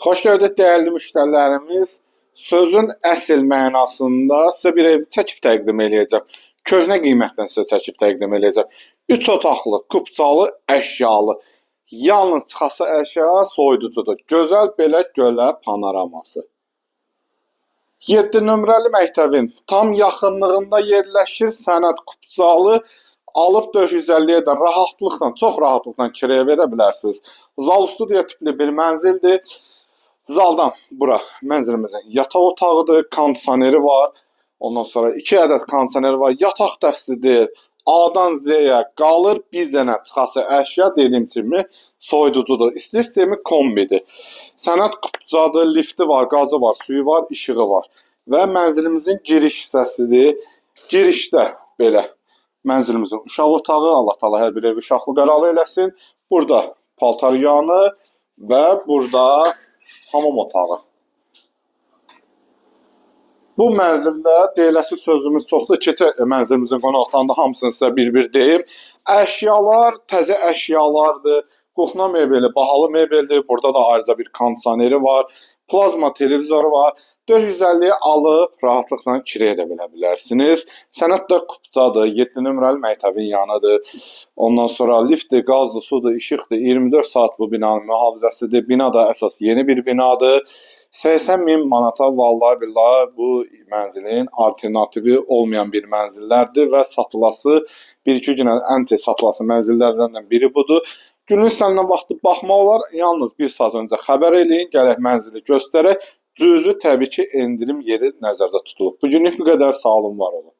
Xoş gördük dəyərli müştərilərimiz. Sözün əsl mənasında sizə bir ev çəkib təqdim eləyəcəm. Köhnə qiymətdən sizə çəkib təqdim eləyəcəm. 3 otaqlı, kupçalı, əşyalı. Yalnız çıxası əşya soyuducudur. Gözəl belə gölə panoraması. 7 nömrəli məktəbin tam yaxınlığında yerləşir. Sənəd kupçalı, alıb 450-yə də rahatlıqla, çox rahatlıqla kirəyə verə bilərsiniz. Zal studiya tipli bir mənzildir. Zaldan bura mənzilimizin yataq otağıdır, kondisioneri var. Ondan sonra 2 ədəd kondisioneri var, yataq dəstidir. A-dan Z-yə qalır, bir dənə çıxası əşya, dediyim kimi soyuducudur. İsti sistemi kombidir. Sənəd kupçadır, lifti var, qazı var, suyu var, işığı var. Və mənzilimizin giriş hissəsidir. Girişdə belə mənzilimizin uşaq otağı, Allah Taala hər bir evi uşaqlı qaralı eləsin. Burada paltar yanı və burada hamam otağı. Bu mənzildə deyiləsi sözümüz çoxdur. Keçək mənzilimizin qonaq otağında hamısını sizə bir-bir deyim. Əşyalar təzə əşyalardır. Qoxuna mebeli, bahalı mebeldir. Burada da ayrıca bir kondisioneri var. Plazma televizoru var. 450-yə alıb rahatlıqla kirəyə də verə bilərsiniz. Sənəd də kupçadır, 7 nömrəli məktəbin yanıdır. Ondan sonra liftdir, qazdır, sudur, işıqdır. 24 saat bu binanın mühafizəsidir. Bina da əsas yeni bir binadır. 80 min manata vallahi billahi bu mənzilin alternativi olmayan bir mənzillərdir və satılası bir-iki günə ən tez satılası mənzillərdən biri budur. Günün istənilən vaxtı baxmaq olar. Yalnız bir saat öncə xəbər eləyin, gələk mənzili göstərək. Cüzi təbii ki, endirim yeri nəzərdə tutulub. Bugünlük bu qədər. Sağ olun, var olun.